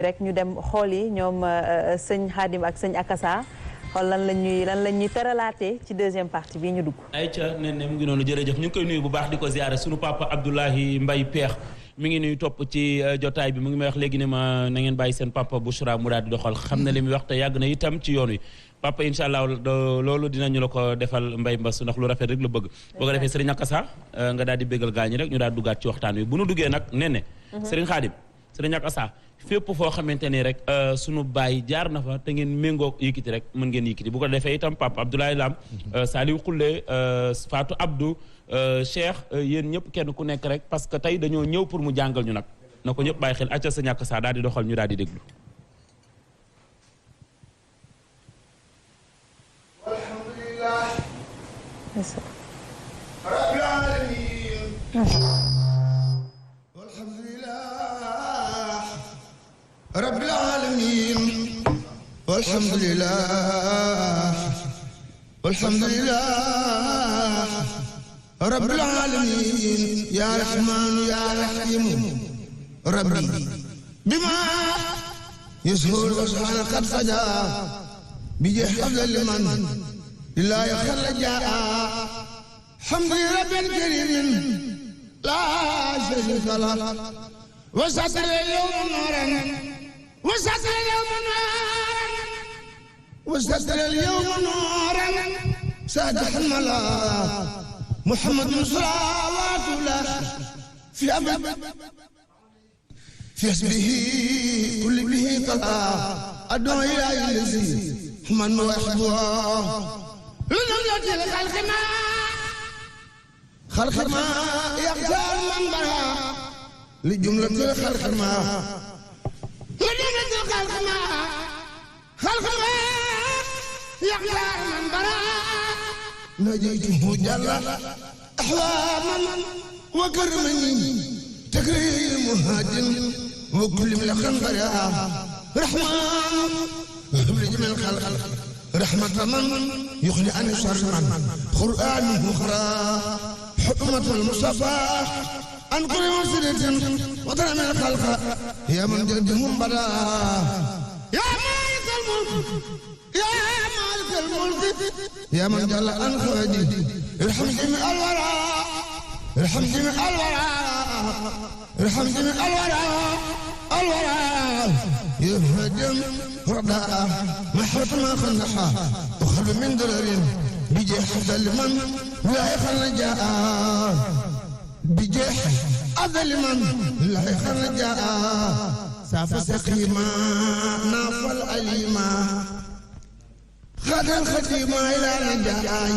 rek ñu dem xool yi ñoom sëñ Khadim ak sëñ Akassa xool lan la ñuy teralaatee ci deuxième partie bii ñu dugg. ayca nee na mu ngi noonu jërëjëf ñu ngi koy nuyu bu baax di ko ziare sunu papa Abdoulahi Mbaye Peex mi ngi nuy topp ci jotaay bi mu ngi may wax léegi ne ma na ngeen bàyyi seen papa Bouchra mu daal di doxal xam na li muy wax te yàgg na itam ci yoon wi papa incha allah loolu dinañu la ko defal Mbaye Mbass ndax lu rafet rek la bëgg. boo ko defee sëriñ Akassa nga daal di béggal gaañi rek ñu daal duggaat ci waxtaan wi bu nu duggee nag nee ne sëriñ Khadim sëriñ Akassa fépp foo xamante ni rek sunu baay jaar na fa te ngeen méngoo yëkkati rek mën ngeen yëkkati bu ko defee itam papa Abdoulaye Lam Saliou Khoule Fatou Abdou Cheikh yéen ñëpp kenn ku nekk rek parce que tey dañoo ñëw pour mu jàngal ñu nag na ko ñëpp bàyyi xel acca sa ñàkk saa daal di doxal ñu daal di déglu. alhamdulillah rabbil alamin رب العالمين والحمد لله والحمد لله رب العالمين يا رحمن يا رحيم ربي بما يسهل وسهل قد فجا بجه أفضل لمن لا يخل جاء حمد رب كريم لا شريك له وساتر اليوم نورا وساتر اليوم نورا وساتر اليوم نورا سادح الملا محمد صلوات الله في أبد في اسمه كل به طلع أدعو إلى الذي من وحده لنملة الخلق ما خلق ما يختار من برا لجملة الخلق ما لجملة الخلق ما خلق ما يختار من برا نجيته جل أحواما وكرمني تكريم مهاجم وكل من خنبرا رحمن لجميع الخلق رحمة من يغني عن شر من قرآن أخرى حكمة المصطفى عن كل مسجد وطن من الخلق يا من جدهم بلا يا مالك الملك يا مالك الملك يا من جل عن خواجي ارحم جميع الورى ارحم جميع الورى ارحم جميع الورى الورى يهجم رداء محوة ما خنحا وخرب من درر بيجي حفظ لمن لا يخل جاء بجيح أذل من لا يخل جاء ساف سقيما نافل أليما خد الختيما إلى رجاء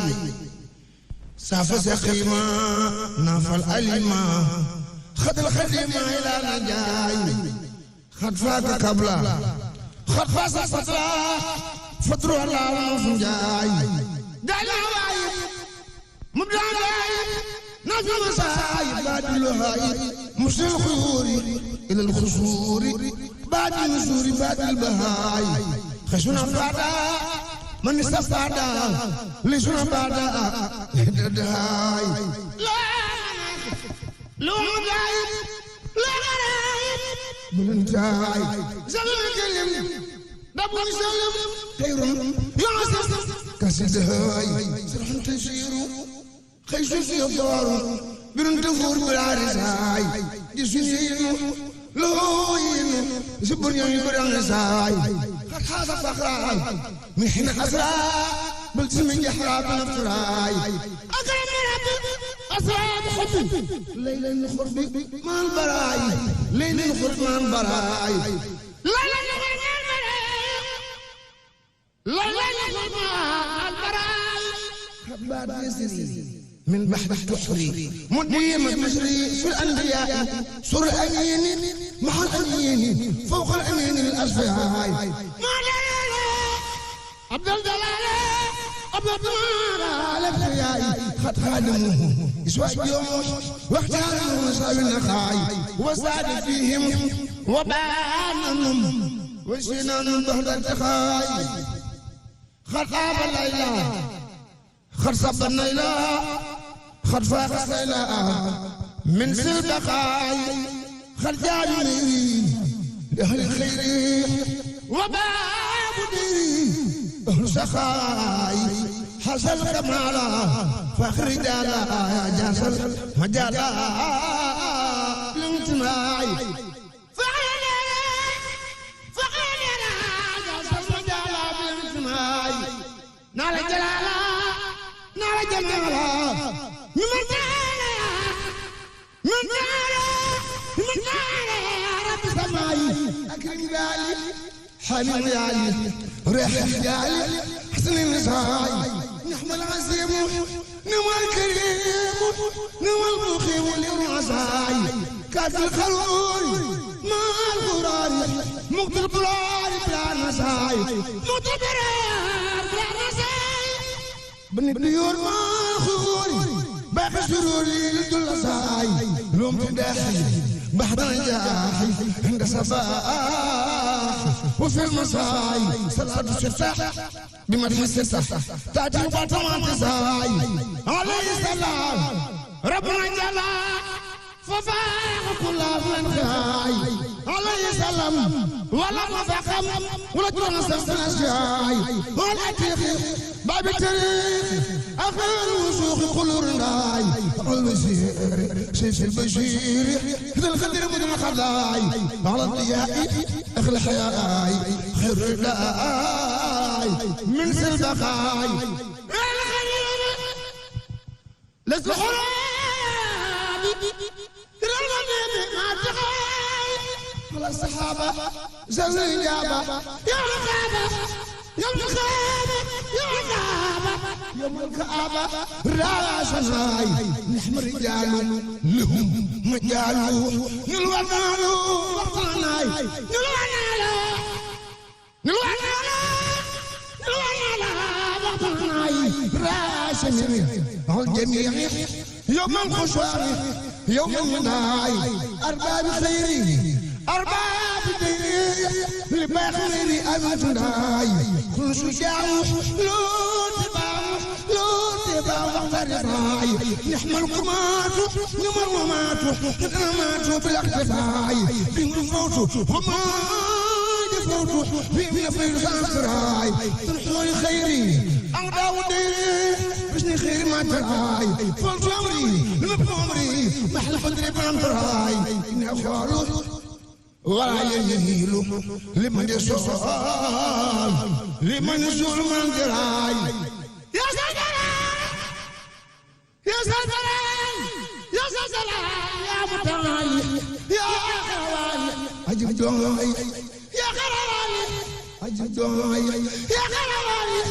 ساف سقيما نافل أليما خد الختيما إلى رجاء خد فاك قبلا خد فاس فترة فترة الله ونفجاي دعنا وايد مبدأ نافي مسايب بعد الوهايب مسل الخيور إلى الخسور بعد النسور بعد البهاي خشونا بعدا من استفادا لسنا بعدا هددهاي لا مدايب لا غرايب بلنتاي زمن الكلم دبو سلم خير يعصر كسدهاي سرحن تسيرو خيسوس يطار برنت فور بالعرساي جسنين لوين زبر يبرن ساي قد حاز فخراي محن أسرى بلسم يحراب نفراي أكرم رب أسراب حبي ليل الخرب ما البراي ليل الخرب ما البراي ليل الخرب ما البراي ليل الخرب ما البراي خبات يسري من بحر التحري مديم المجري في الأنبياء سر الأمين مع الأمين فوق الأمين الأصفياء ما دلال عبد الجلال عبد الجلال الأصفياء خد خادمه يسوى اليوم واختاروا مصاب النخاي وساد فيهم وبانهم وسنان ظهر التخاي خد خاب الليلة خد صب النيلة خد فاق السيلاء من سلبقاي خد جاري لأهل الخير وباب ديري أهل سخاي حصل كمالا فخر جالا جاسل مجالا لانتماعي نال جلالا نال جمالا من جالا يا رب سماي أكرم بالي حليم يالي ريح يالي حسن النساي نحمل العزيم نوى الكريم نوى المخيم للرعساي كاس الخلول مع الغرار مقت البرار بلا نساي مقت البرار بلا نساي بن الديور ما خوري باقي سروري للدلساي لوم تداحي بحر الجاحي عند صباح وفي المساي صلاة الستة بمدح الستة تأتي وبطمان تساي عليه السلام ربنا جلا ففاق كل من خاي عليه السلام ولا مفاقم ولا تنسى الأشياء ولا تخير باب التاريخ أخير وسوق قلور الناي الوزير سيف البشير ذا الخدر من الخضاي على الضياء أخي الحياء خير الرداء من سلبقاي لست حرابي رغم ما تخاي على الصحابة زل الإجابة يا رقابة يا الخابة يا الكعبة يوم الكعبة راسناي نحن رجال لهم مجال نلوانالو وقتناي نلوانالو وقتناي راسناي الجميع يوم الخشوع يوم الناي أرباب خيري أرباب ديني لباخري أمتناي كل شجاع لو تبا وقتناي نحمل كماتو نمر وماتو نماتو بالاختفاي بنت فوتو وما فوتو بين فيرسان سراي تنحول خيري أغدا وديني بشني خير ما تراي فلت عمري لمبقى عمري محل فدري بانتراي إني أخوالو ولا يهيلو لمن يسول لمن يسول من جراي يا سلام يا سلام يا سلام يا متعالي يا خوالي أجب دعائي يا خوالي أجب دعائي يا خوالي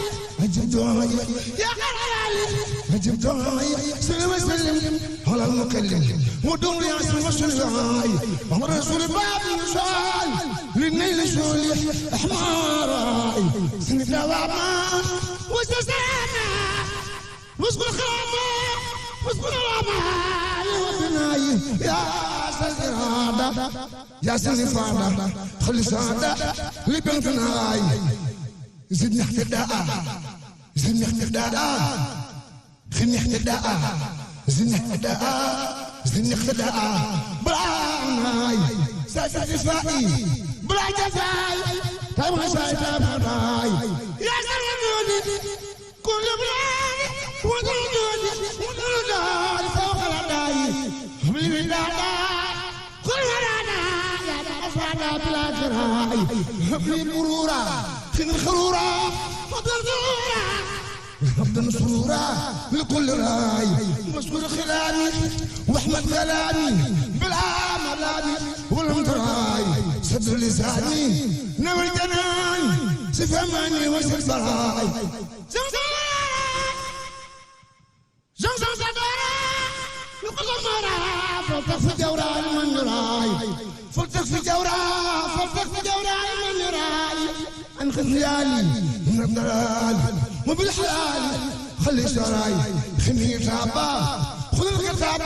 أجب دعائي يا خوالي أجب دعائي سلم سلم على المكلم ودون ياسر وسلعاي أمر رسول باب يسال للنيل سولي أحماراي سنة وعما وسسانا وسكن خاما وسكن العما يوتناي يا سنفادا يا سنفادا خلي سادا لبنتناي زدنا احتداء زدنا احتداء خلني احتداء زدنا احتداء زدنا احتداء بلاي ساسا جفائي بلا جفاي تايم غشاي تايم غراي يا سلموني كل بلاي ودردوني ودردوني فوق الرداي حبيبي دادا كل ورانا يا دافانا بلا جراي حبيبي مرورا خذ الخرورة وبردورا أبدن سرورا لكل راي مسؤول خلاني واحمد كلامي بالعملاني والامتراي سد لساني نوى الجنان سفهماني وسف براي زمزم سفارا لقد مرا فلتك في جورا من راي فلتك في جورا من راي عن خذيالي من الضلال وبالحلال خلي سراي خلي تابا خذ الكتابة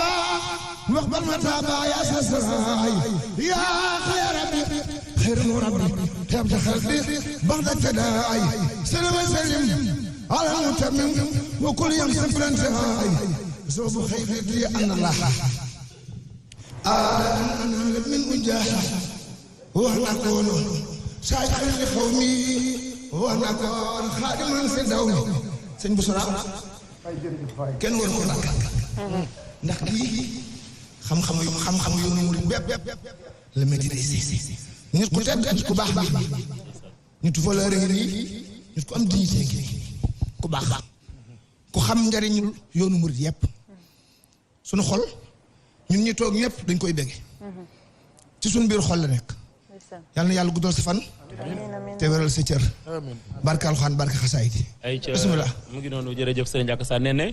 واقبل متابا يا سراي يا خير ربي خير ربي تبت خلبي بعد التداعي سلم سلم على المتمم وكل يوم سفر انتهاي زوب خيرتي أن الله أنا من وجاهه wax na ko noonu saa yi li xaw mi wax na ko xaadiman fi daw mi sëñ bu sora kenn war ko nag ndax lii xam-xam yoonu murid bépp la maîtriser nit ku tedd nit ku baax bi nit valeur ngi nii nit ku am dignité ngi nii ku baax ku xam njariñul yoonu murid yépp suñu xol ñun ñi toog ñëpp dañ koy bégge ci suñu biir xol la nekk yàlla na yàlla guddal sa fan te wéral sa cër barka alxaan barka xasaayid ay ca bismillah mu ngi noonu jërëjëf sëriñ Akassa nee ne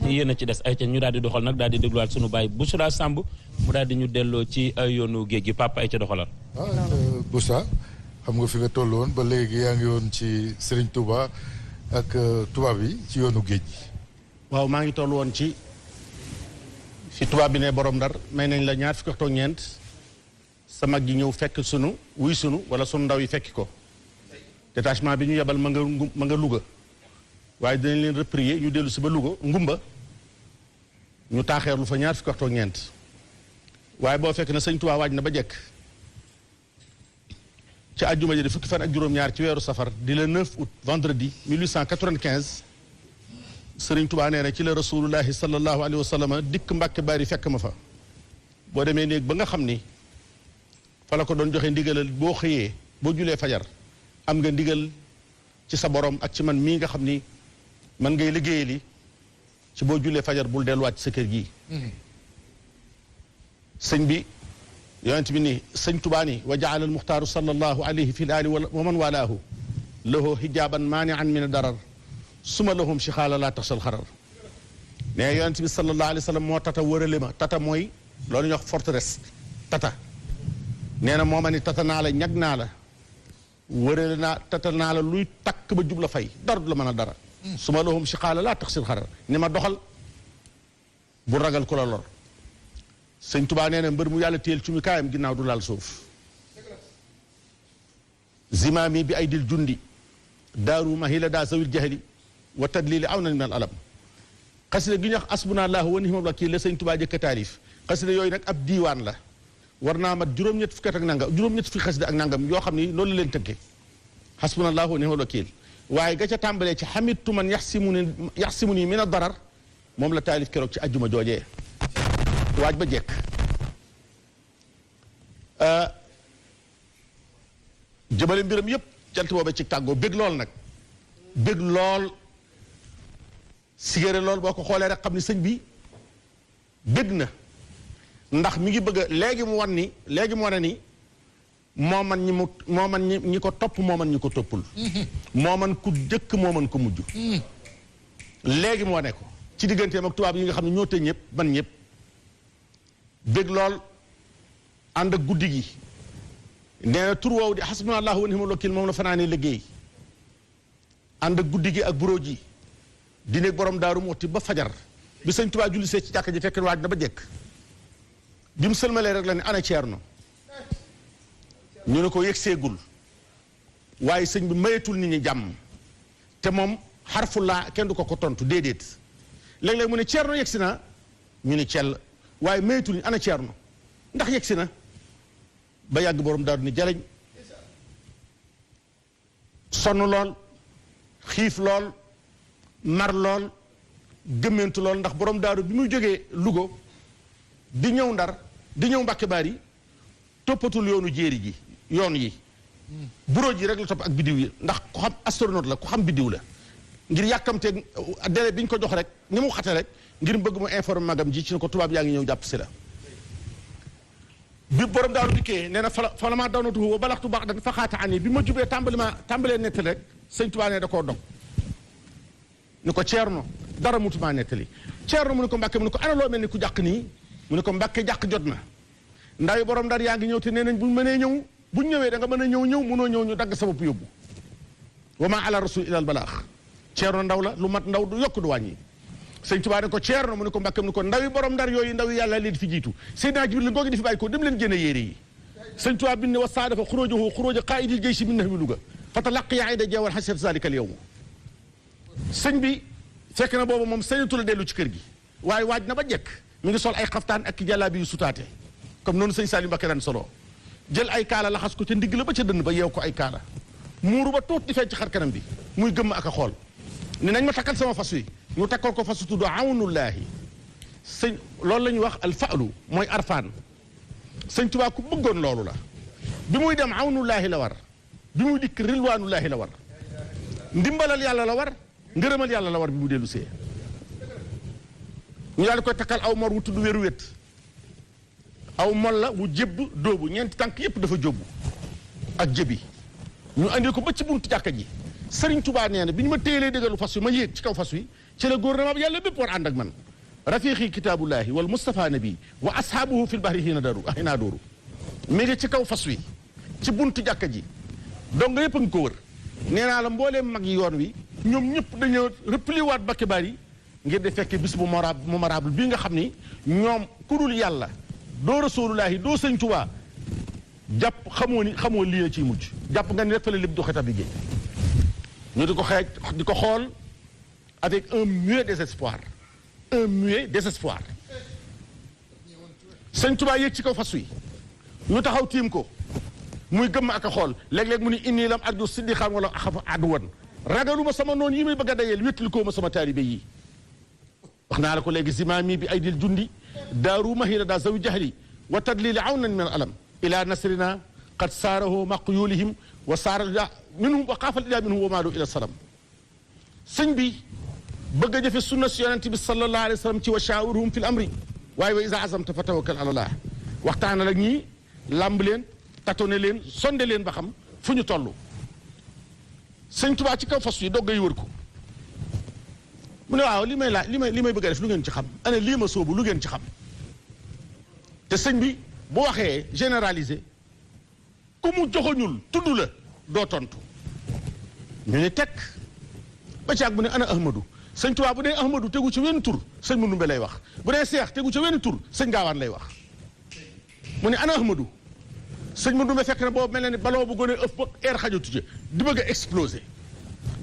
yéen a ci des ay ca ñu daal di doxal nag daal di dégluwaat sunu baay Bouchra Samb mu daal di ñu delloo ci yoonu géej gi papa ay ca doxalal Boussa xam nga fi nga toll woon ba léegi yaa ngi woon ci Serigne Touba ak tubaab yi ci yoonu géej gi. waaw maa ngi toll woon ci fi tubaab bi ne borom Ndar may nañ la ñaar fukki waxtu ak ñeent sa mag ji ñëw fekk sunu wuy sunu wala sunu ndaw yi fekki ko détachement bi ñu yebal ma nga Louga waaye dinañ leen reprier ñu dellu si ba Louga ngumba ñu taaxeerlu fa ñaar fukki waxtu ak ñeent waaye boo fekk na sëñ Tuubaa waaj na ba jekk ci àjjuma ji di fukki fan ak juróom-ñaar ci weeru safar di le 9 août vendredi 1895 sëriñ Tuubaa nee na ci la rasulullahi sallallahu alayhi wa sallam dikk Mbàkke Bari fekk ma fa boo demee néeg ba nga xam ni fa la ko doon joxe ndigalal boo xëyee boo julee fajar am nga ndigal ci sa borom ak ci man mii nga xam ni man ngay liggéeyali ci boo julee fajar bul delluwaat ci sa kër gii sëñ bi yonent bi ni sëñ Tuubaa ni wa jaala almuxtaaru sallallahu alayhi fi l aali wa man walaahu lahu hijaaban maanian min darar suma lahum si xaala laa taxsal xarar ne yonent bi sallallahu alayhi wa sallam moo tata wërale ma tata mooy loolu ñuy wax forteresse tata nee na moo ma ni tata naa la ñag naa la wërale naa tata naa la luy takk ba jub la fay dara du la mën a dara suma lahum si xaala laa taxsal xarar ni ma doxal bu ragal ku la lor sëñ Tuubaa nee na mbër mu yàlla téel ci mu kaayam ginnaaw du laal suuf zimaami bi ay dil jundi daaru mahila daa zawil jahli wa tadlili aw na min al alam xasida gi ñu wax asbunallahu wa ni'mal wakiil la sëñ Tuubaa jëkk a taarif xasida yooyu nag ab diiwaan la war naa mat juróom-ñett fukki at ak nangam juróom-ñett fukki xasida ak nangam yoo xam ni loolu la leen tëggee hasbunallahu wa ni'mal wakiil waaye ga ca tàmbalee ci xamitu man yaxsimuni min ad-darar moom la taalif keroog ci ajjuma joojee waaj ba jekk jëmale mbiram yépp jant booba ci tàggoo bég lool nag bég lool sigére lool boo ko xoolee rek xam ni sëñ bi bég na ndax mi ngi bëgg a léegi mu wane ni moo man ñi ko topp moo man ñi ko toppul moo man ku jëkk moo man ko mujj léegi mu wane ko ci digganteem ak tubaab yi nga xam ne ñoo tëj ñëpp man ñëpp bég lool ànd ak guddi gi nee na tur woowu di hasbunallahu wa ni'mal wakiil moom la fanaanee liggéey ànd ak guddi gi ak bureau ji di nekk borom daaru Muxti ba fajar bi sëñ Tuubaa julli see ci jàkka ji fekk waaj na ba jekk bi mu sëlmalee rek la ne ana Ceerno ñu ne ko yegg seegul waaye sëñ bi mayetul nit ñi jàmm te moom xarfu laa kenn du ko tontu déedéet léeg-léeg mu ne Ceerno yegg si na ñu ne cell waaye mayetul ni ana Ceerno ndax yegg si na ba yàgg borom daaru ni jaleñ sonn lool xiif lool mar lool gëmmentu lool ndax borom daaru bi muy jógee Louga di ñëw Ndar di ñëw Mbàkke Bari toppatul yoonu jéeri ji yoon yi bureau ji rek la topp ak biddiw yi ndax ku xam astronaute la ku xam biddiw la ngir yàkkamteeg délai bi ñu ko jox rek ni mu xate rek ngir bëgg mu informer magam ji ci ne ko tubaab yaa ngi ñëw jàpp si la bi borom daaru dikkee nee na fala maa dawnatuhu wa balaxtu baax dan fa xaata ani bi ma jubee tàmbalee nettali rek sëñ Tuubaa ne da koo dog ni ko Ceerno dara mutumaa nettali Ceerno mu ne ko Mbàkke mu ne ko ana loo mel ni ku jàq nii mu ne ko Mbàkke jàq jot na ndaw yi borom Ndar yaa ngi ñëw te nee nañ buñ mënee ñëw buñ ñëwee da nga mën a ñëw mënoo ñëw ñu dagg sa bopp yóbbu wa maa ala rasul ilal balaax Ceerno ndaw la lu mat ndaw du yokk du wàññi sëñ Tuubaa ne ko Ceerno mu ne ko Mbàkke mu ne ko ndaw yi borom Ndar yooyu ndaw yi yàlla leen fi jiitu Seydina Jibril ngoogi di fi bàyyi ko dem leen génne yére yi sëñ Tuubaa bind ne wa saadafa xuróojahu xuróoja qaa'idil jayshi min nahwi Louga fa talaqiya ayda jeewal xasiyat zalika al yawm sëñ bi fekk na boobu moom sëñatu la dellu ci kër gi waaye waaj na ba jekk mi ngi sol ay xaftaan ak jàllaabi yu sutaate comme noonu sëñ Saliou Mbacké daan solo jël ay kaala laxas ko ca ndigg la ba ca dënn ba yeew ko ay kaala muuru ba tuut di feeñ ci xar kanam bi muy gëmm ak a xool ni nañ ma takkal sama fas wi ñu takkal ko fas tudd awnullaahi sëñ loolu la ñuy wax alfaalu mooy arfaan sëñ Tuubaa ku bëggoon loolu la bi muy dem awnullaahi la war bi muy dikk rilwaanullaahi la war ndimbalal yàlla la war ngërëmal yàlla la war bi mu dellu see ñu daal di koy takkal aw mor wu tudd wéru wét aw mol la wu jébb dóobu ñeenti tànk yépp dafa jóbbu ak jëbi ñu andi ko ba ci buntu jàkka ji Sëriñ Tuubaa nee na bi ñu ma téelee dëggalu fas wi ma yéeg ci kaw fas wi ci la gouvernement bi yàlla bépp war ànd ak man rafiqi kitaabullahi wal Mustafa nabi wa ashaabuhu fil bahri hina dooru mi ngi ci kaw fas wi ci buntu jàkka ji donc yëpp a ngi ko wër nee naa la mbooleem mag yi yoon wi ñoom ñëpp dañoo replié waat Mbacké Bari ngir di fekkee bis bu mémorable bii nga xam ni ñoom ku dul yàlla doo rasulullahi doo sëñ Tuubaa jàpp xamoo lii la ciy mujj jàpp nga ni rek fële lépp du xetab liggéey ñu di ko xeej di ko xool avec un muet désespoir sëñ Tuubaa yéeg ci kaw fas wi ñu taxaw tiim ko muy gëmm ak a xool léeg-léeg mu ni inni lam arju siddiqan wala axafu adwan ragaluma sama noonu yi may bëgg a dayeel wéttali koo ma sama taalibe yi wax naa la ko léegi zimaami bi aydil jundi daaru mahina daa zawi jahli wa tadlili awnan min alam ila nasrina qad saarahu maqyulihim wa saara minhum wa qaafal ila minhum wa maadu ila salam sëñ bi bëgg a jëfe sunna si yonente bi sallallahu alayhi wa sallam ci wa shaawirhum fi l amri waaye wa isa azamta fa tawakkal ala allah waxtaana ak ñii làmb leen tatone leen sonde leen ba xam fu ñu toll sëñ Tuubaa ci kaw fas yi dogga yi wër ko mu ne waaw li may laaj li may bëgg a def lu ngeen ci xam ana lii ma soobu lu ngeen ci xam te sëñ bi bu waxee généraliser ku mu joxoñul tudd la doo tontu ñu ne tekk ba caag bu ne ana ahmadu sëñ Tuubaa bu dee ahmadu tegu ci wenn tur sëñ mu numbe lay wax bu dee seex tegu ci wenn tur sëñ gaawaan lay wax mu ne ana ahmadu sëñ mu numbe fekk na boobu mel na ni baloo bu gone ëpp ba air xajatu ci di bëgg a exploser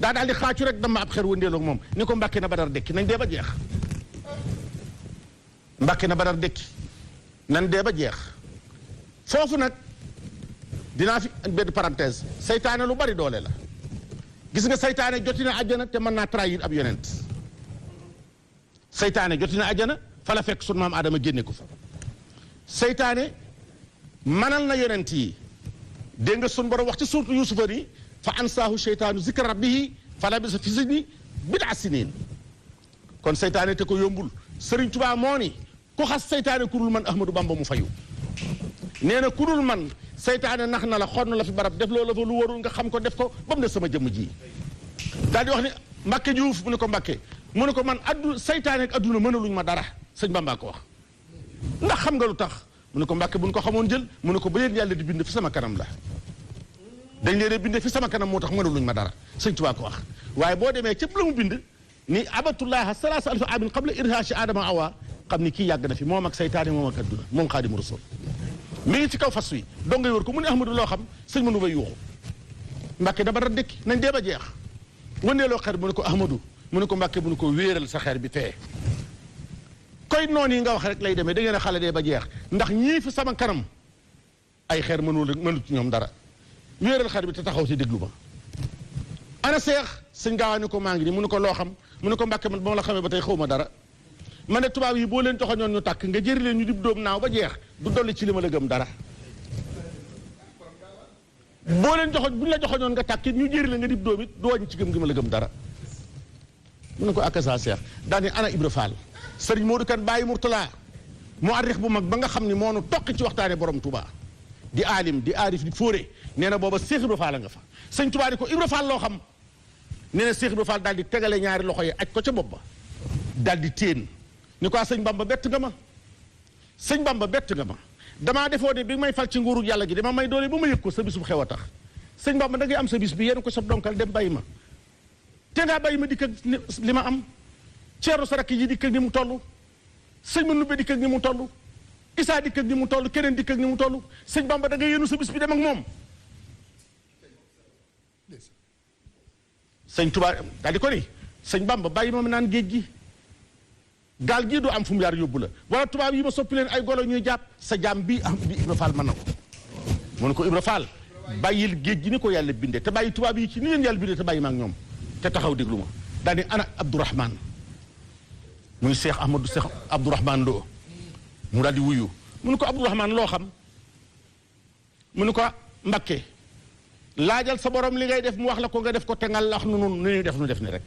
daa daal di xaacu rek dama ab xer wëndeeloo ak moom ni ko Mbàkke na Badar dekki nañ dee ba jeex Mbàkke na Badar dekki nan dee ba jeex foofu nag dinaa fi benn parenthèse seytaane lu bari doole la gis nga seytaane joti na àjjana te mën naa trahir ab yonent seytaane joti na àjjana fa la fekk sunu maam Adama génne ko fa seytaane manal na yonent yi dégg nga sunu borom wax ci suurtu Yuusufa ni fa ansaahu seytaanu zikra rabbihi fa labisa fi sijni bid'a sinin kon seytaane te ko yombul Sëriñ Tuubaa moo ni ku xas seytaane ku dul man Ahmadou Bamba mu fayu nee na ku dul man seytaane nax na la xonn la fi barab def loolu la fa lu warul nga xam ko def ko ba mu ne sama jëmm ji daal di wax ni Mbàkke Juuf mu ne ko Mbàkke mu ne ko man seytaane ak adduna mënaluñ ma dara sëñ Bamba ko wax ndax xam nga lu tax mu ne ko Mbàkke bu ñu ko xamoon jël mu ne ko ba leen yàlla di bind fi sama kanam la dañ leen bind fi sama kanam moo tax mënaluñ ma dara sëñ Tuubaa ko wax waaye boo demee cëpp la mu bind ni abatullaha salaasa alfa amin qabla irhaashi adama awa xam ni kii yàgg na fi moom ak seytaane moom ak adduna moom Xaadimu Rasuul mi ngi ci kaw fas wi dong ngay wër ko mu ne Ahmadu loo xam sëñ mënu bay yuuxu Mbàkke da ba dekki nañ dee ba jeex wëndeeloo xer mu ne ko Ahmadu mu ne ko Mbàkke mu ne ko wéeral sa xeer bi fee koy noonu yi nga wax rek lay demee da ngeen a xale dee ba jeex ndax ñii fi sama kanam ay xeer mënut ci ñoom dara wéeral xeer bi te taxaw ci déglu ma ana seex sëñ gaawaa ni ko maa ngi ni mu ne ko loo xam mu ne ko Mbàkke man ba ma la xamee ba tey xaw ma dara ma ne tubaab yi boo leen joxoñoon ñu tàkk nga jëri leen ñu dib dóom naaw ba jeex du dolli ci li ma la gëm dara boo leen joxoñ bu ñu la joxoñoon nga tàkk ñu jëri la nga dib dóom it du wàññi ci gëm gi ma la gëm dara mu ne ko akasa seex daani ana Ibra Fall sëriñ Modou Kan bàyyi Murtala mu arrix bu mag ba nga xam ni moo nu toqi ci waxtaane borom Touba di aalim di aarif di fóore nee na booba Seex Ibra Fall nga fa sëñ Touba ni ko Ibra Fall loo xam nee na Seex Ibra Fall daal di tegale ñaari loxo yi aj ko ca bopp ba daal di téen ni ko sëñ Bamba bett nga ma sëñ Bamba bett nga ma damaa defoo ne bi may fal ci nguuru yàlla gi dama may doole ba ma yëg ko sa bis bu xew a tax sëñ Bamba da ngay am sa bis bi yéen ko sab donkal dem bàyyi ma te ngaa bàyyi ma dikk ak li ma am ceeru sa rakk yi dikk ak ni mu toll sëñ ma nubbe dikk ak ni mu toll Isaa dikk ak ni mu toll keneen dikk ak ni mu toll sëñ Bamba da ngay yéenu sa bis bi dem ak moom sëñ Tuubaa daal di ko ni sëñ Bamba bàyyi ma naan géej gi gaal gii du am fu mu yaar yóbbu la wala tubaab yi ma soppi leen ay golo ñuy jàpp sa jaam bii am bi Ibra Fall mën na ko mu ne ko Ibra Fall bàyyil géej gi ni ko yàlla bindee te bàyyi tubaab yi ci ni leen yàlla bindee te bàyyi ma ak ñoom te taxaw déglu ma daal di ana Abdourahman muy Cheikh Ahmadou Cheikh Abdourahman Lo mu daal di wuyu mu ne ko Abdourahman loo xam mu ne ko Mbakke laajal sa borom li ngay def mu wax la ko nga def ko te nga lax nu nun ñuy def nu def ni rek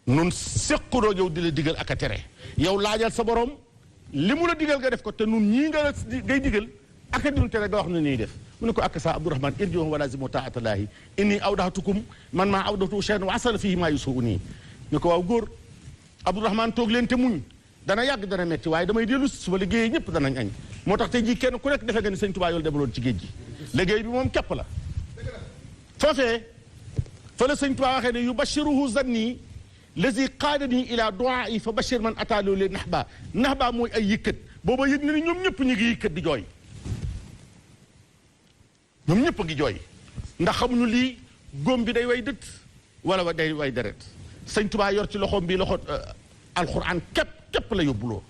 nun séquroo yow di la digal ak a tere yow laajal sa borom li mu la digal nga def ko te nun ñii nga ngay digal ak a dinu tere nga wax nu ñuy def mu ne ko ak sa Abdourahman irji'u wa lazimu ta'atallahi inni awdahtukum man maa awdahtu shay'an wa asala fihi maa yusuuni ñu ko waaw góor Abdourahman toog leen te muñ dana yàgg dana metti waaye damay dellu suba liggéey ñëpp danañ añ moo tax tey jii kenn ku nekk defe nga ni sëñ Tuubaa yoolu demaloon ci géej gi liggéey bi moom képp la foofee fa la sëñ Tuubaa waxee ne yubashiruhu zanni lazi qaadani ila du'aa'i fa bashir man ataaloo leen naxba mooy ay yëkkat booba yëg na ni ñoom ñëpp ñu ngi yëkkat di jooy ñoom ñëpp a ngi jooy ndax xamuñu lii góom bi day way dët wala day way deret sëñ Tuubaa yor ci loxoom bi loxo alquran képp la yóbbuloo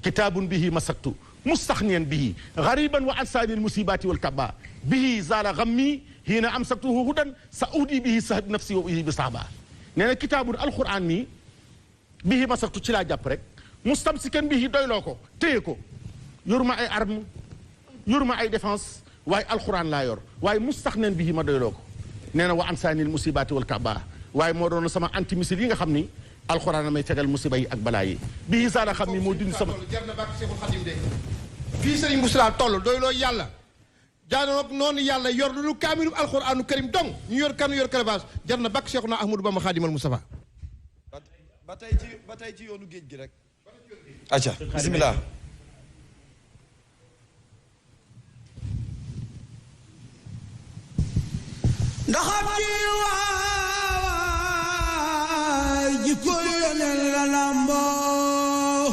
kitaabun bihi masaktu mustaxniyan bihi gariban wa ansaani almusibati walkaba bihi zaala gammi hiina amsaktuhu hudan sa uhdi bihi sahad nafsi wa uhdi bi saaba nee na kitaabun alquran nii bihi masaktu ci laa jàpp rek mustamsikan bihi doyloo ko téye ko yoruma ay arme yoruma ay défense waaye alquran laa yor waaye mustaxniyan bihi ma doyloo ko nee na wa ansaani almusibati walkaba waaye moo doon sama antimissile yi nga xam ni alxuraan may fegal musiba yi ak balaa yi bii saala xam ni moo dindi sama jar na bàkk Seexul Xadim de fii sëriñ Bouchra toll doy loo yàlla jaanoog noonu yàlla yor lu kaamilu alxuraanu karim dong ñu yor kanu yor karabaas jar na bàkk Seexuna Ahmadou Bamba Xaadimal Mustafa ba tey ci yoonu géej gi rek acca bismillah ndaxam ji jikko yeneen la lamboo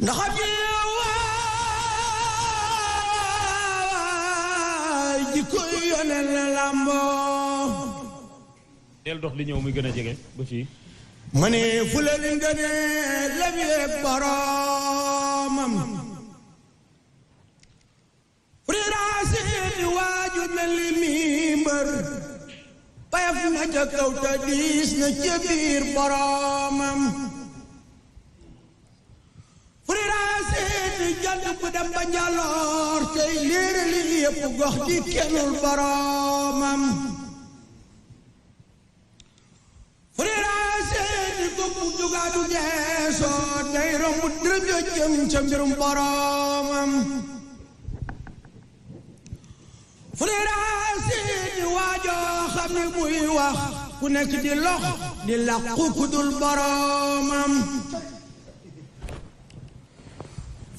ndaxam ji jikko yeneen la lamboo del dox li ñëw muy gën a jege ba fii ma ne fu la leen gëne lem yeeg boromam friraasini waaju mel ni mimbar payaf na ca kaw ta diis na ca biir boromam friraasini jant bu dem ba njaloor tey léerali yëpp gox di kennul boromam friraasini goppu jugaadu geesoo day romb dërëm ya jëm ca mbirum boromam friraasini waajoo xam ne muy wax ku nekk di lox di làqu ku dul boromam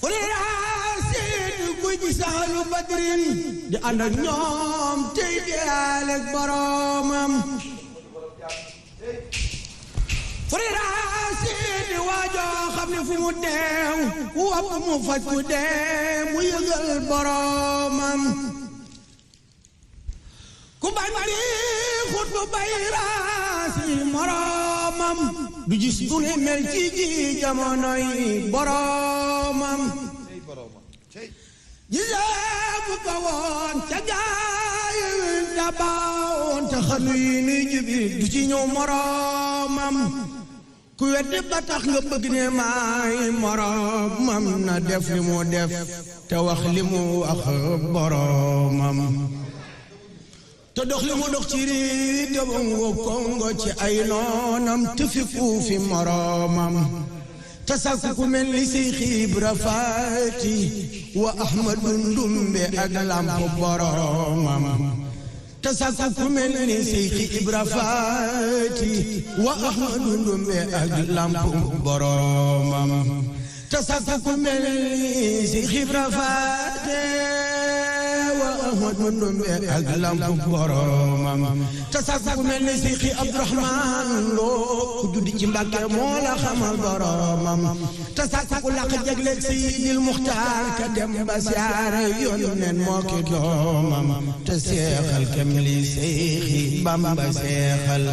friraasini kuy gis ahlu badrin di ànd ak ñoom tey deyaale ak boromam friraasini waajoo xam ne fu mu deew wopp mu faj ku dee mu yëgal boromam ku bañ di xut bu bay raasi moromam du gis du ne mel ci ji jamonoy boromam gisee bu ko woon ca gaay ta baawoon te xanu yi nuy jibi du ci ñëw moromam ku weddi ba tax nga bëgg ne maay moromam na def li mu def te wax li mu wax boromam te dox li mu dox ci rii debongo kongo ci ay noonam te fi fuufi moromam te sàkku ku mel ni Seex Ibra Faati wa Ahmadu Ndumbe ak lamp boromam te sàkku ku mel ni Seex Ibra Faati wa Ahmadu Ndumbe ak lamp boromam te sàkku ku mel ni Seex Ibra Faati wa Ahmadu Ndumbe ak lamp boromam te sàkku ku mel ni Seex Abdourahman Lo ku juddi ci Mbàkke moo la xamal boromam te sàkku ku làq jagleeg Seydil Muxtaar ka dem ba siyaare Yónneen moo ki doomam te seexal kem li Seexi Bamba seexal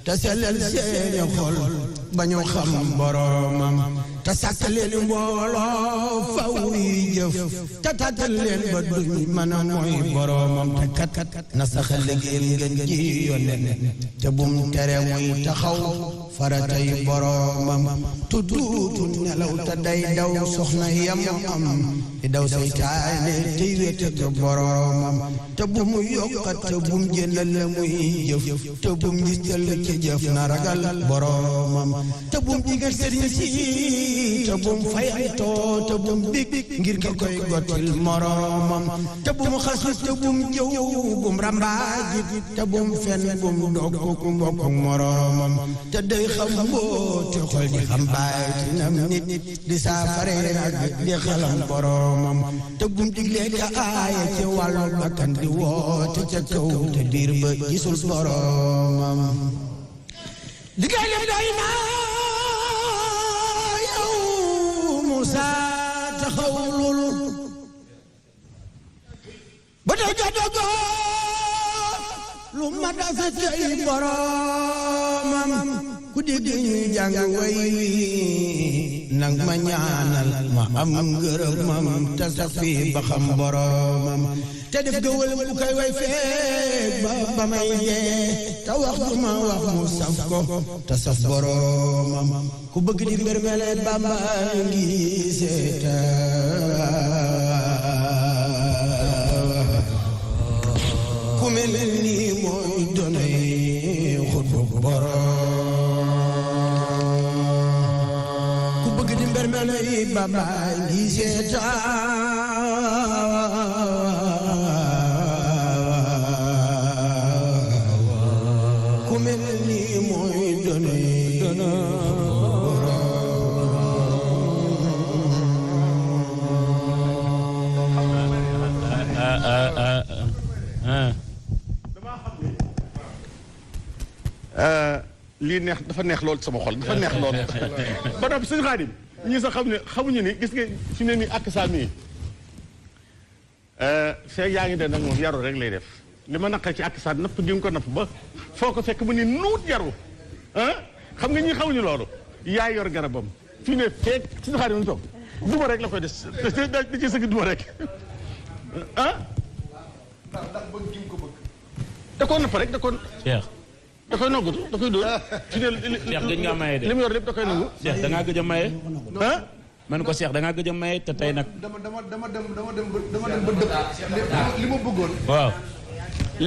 te sellal seeni xol ba ñu xam boromam te sàkk leen mbooloo faw yi jëf te tàggal leen ba duñ mën a mooy boromam te kat na saxal liggéeyal ngeen ji yónneen te bum tere muy taxaw faratay boromam tudduutu nelaw te day daw soxna yam am di daw seytaane tey wéete ak boromam te bu mu yokkat te bum jëndal la muy jëf te bum gistal ci jëf na ragal boromam te bum digal sëriñ si te bum fayantoo te bum big ngir ki koy gottil moromam te bum xasu te bum jëw bum rambaajit te bum fen bum dog ku mbokk moromam te day xam mbooti xol di xam baatinam nit di saafare ak di xalam boromam te bum diglee ka aaya ci wàllu bakkan di woote ca kaw te biir ba gisul boromam liggéey leen doy na yow Musa taxawlul ba tey jotogo lu ma dafa tey boromam ku dégg ñu jàng way wi nang ma ñaanal ma am ngërëmam te sax fi ba xam boromam te def gëwël bu koy way feek ba may dee te wax du ma wax mu saf ko te saf boromam ku bëgg di mbërmele Bamba ngi seeta ku mel ni mooy donay xutbu borom ku bëgg di mbërmele Bamba ngi seeta lii neex dafa neex lool sama xol dafa neex lool ba noppi sëñ Xaadim ñii sax xam ne xamuñu ni gis nga fi ne nii ak saa mii feeg yaa ngi de nag moom yaru rek lay def li ma naqar ci ak saa napp gi nga ko napp ba foo ko fekk mu ni nuut yaru ah xam nga ñii xamuñu loolu yaa yor garabam fi ne feeg sëñ Xaadim mu toog duma rek la koy des da ci sëgg duma rek ah ndax bëgg gi nga ko bëgg da koo napp rek da koo da koy noggatu da koy dóor. Cheikh gëj ngaa maye de. li mu yor lépp da koy nangu. Cheikh da ngaa gëj a maye. ah. man ko Cheikh da ngaa gëj a maye te tey nag. dama dem ba dëpp li ma bëggoon. waaw.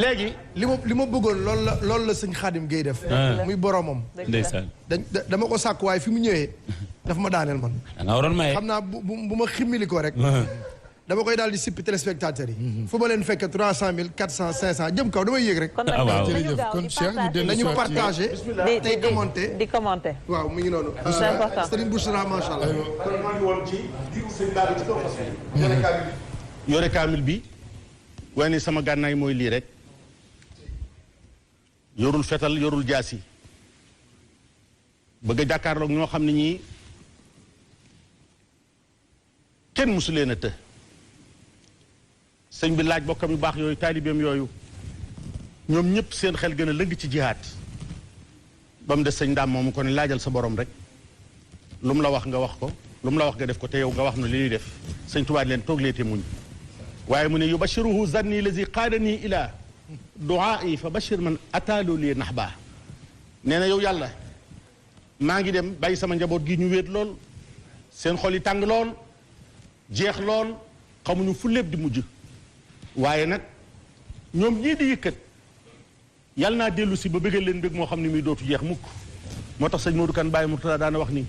léegi. li ma bëggoon loolu la sëñ Xaadim Gueye def. muy boromam. ndeysaan. dama ko sàkk waaye fi mu ñëwee daf ma daaneel man. da nga waroon maye. xam naa bu ma ximmili ko rek. dama koy daal di sippi téléspectateurs yi. fu ma leen fekk 300 000 400 500 jëm kaw damay yéeg rek. kon nag jërëjëf kon Cheikh ñu dellu nañu partagé. tey commenté di commenté. waaw mu ngi noonu. c'est important Serigne Bouchra macha allah. kon maa ngi woon ci diiru sëñ Ba bi ci kaw fas yore kaamil bi. waaye ni sama gànnaay mooy lii rek. yorul fetal yorul jaasi. bëgg a jàkkaarloog ñoo xam ne ñii kenn mësu leen a të. sëñ bi laaj bokkam yu baax yooyu taalibeem yooyu ñoom ñëpp seen xel gën a lëgg ci jihaat ba mu des sëñ Ndaam moomu ko ne laajal sa borom rek lu mu la wax nga wax ko lu mu la wax nga def ko te yow nga wax na li ñuy def sëñ Tuubaa leen toog leete muñ waaye mu ne yubashiruhu zanni lazi qaadani ila duaai fa bashir man ataalu li nax baa nee na yow yàlla maa ngi dem bàyyi sama njaboot gi ñu wéet lool seen xol yi tàng lool jeex lool xamuñu fu lépp di mujj waaye nag ñoom ñii di yëkkat yàlla naa dellu si ba bëggal leen bëgg moo xam ne muy dootu jeex mukk moo tax sëñ Modou Kane Baye Mourtada daana wax ni